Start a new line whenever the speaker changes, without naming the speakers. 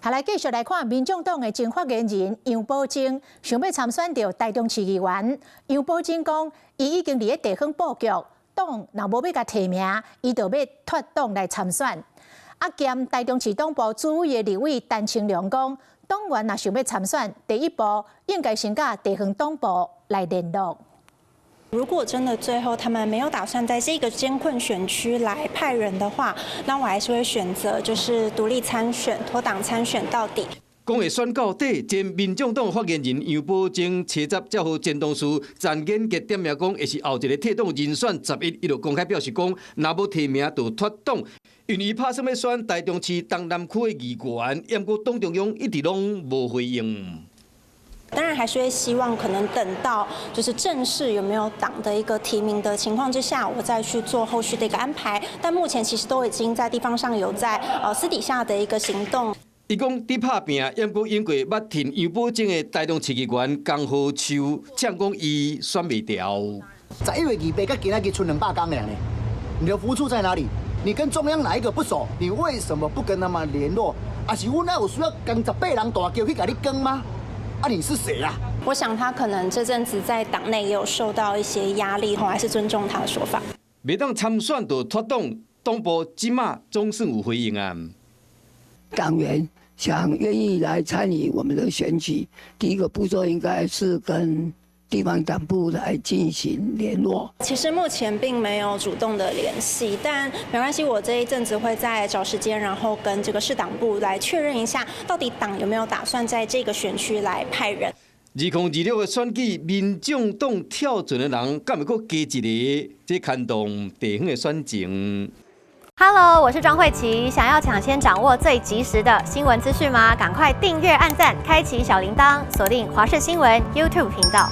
好，來繼續來看民眾黨的前發言人楊寶貞，想欲參選著臺中市議員。楊寶貞講，伊已經佇咧地方布局，黨若無欲共提名，伊就欲脫黨來參選。啊，兼臺中市黨部主委的立委陳清良講，黨員若想欲參選，第一步應該先佮地方黨部來聯絡。
如果真的最後他們沒有打算在這個艱困選區來派人的話，那我還是會選擇就是獨立參選、脫黨參選到底。
講會選到底，前民眾黨發言人楊寶貞，初十才予前同事陳建傑點名講，會是後一个退黨人選11，伊就公開表示講，若無提名就脫黨。因為伊拍算欲選臺中市東南區的議員，毋過黨中央一直攏無回應。
當然還是會希望可能等到就是正式有沒有黨的一個提名的情況之下，我再去做後續的一個安排。但目前其實都已經在地方上有在私底下的一個行動。
伊講佇拍拚，毋過英國捌挺楊寶貞的臺中市議員江和秋，嗆講伊選袂牢。
11月28到今仔日賰200工爾呢，你的服務處在哪裡？你跟中央哪一個不熟？你為什麼不跟他們聯絡？啊是阮那有需要共18人大轎去共你扛嗎？啊，你是誰啊？
我想他可能這陣子在黨內也有受到一些壓力，我還是尊重他的說法。
袂當參選就脫黨，黨部這馬總算有回應啊。
黨員想願意來參與我們的選舉，第一個步驟應該是跟地方黨部來進行聯絡。
其實目前並沒有主動的聯繫，但沒關係，我這一陣子會再找時間，然後跟這個市黨部來確認一下，到底黨有沒有打算在這個選區來派人。
2026的選舉，民眾黨跳船的人，敢會閣加一个？這牽動地方的選情。
Hello，我是莊慧琪。想要搶先掌握最及時的新聞資訊嗎？趕快訂閱、按讚、開啟小鈴鐺，鎖定華視新聞 YouTube 頻道。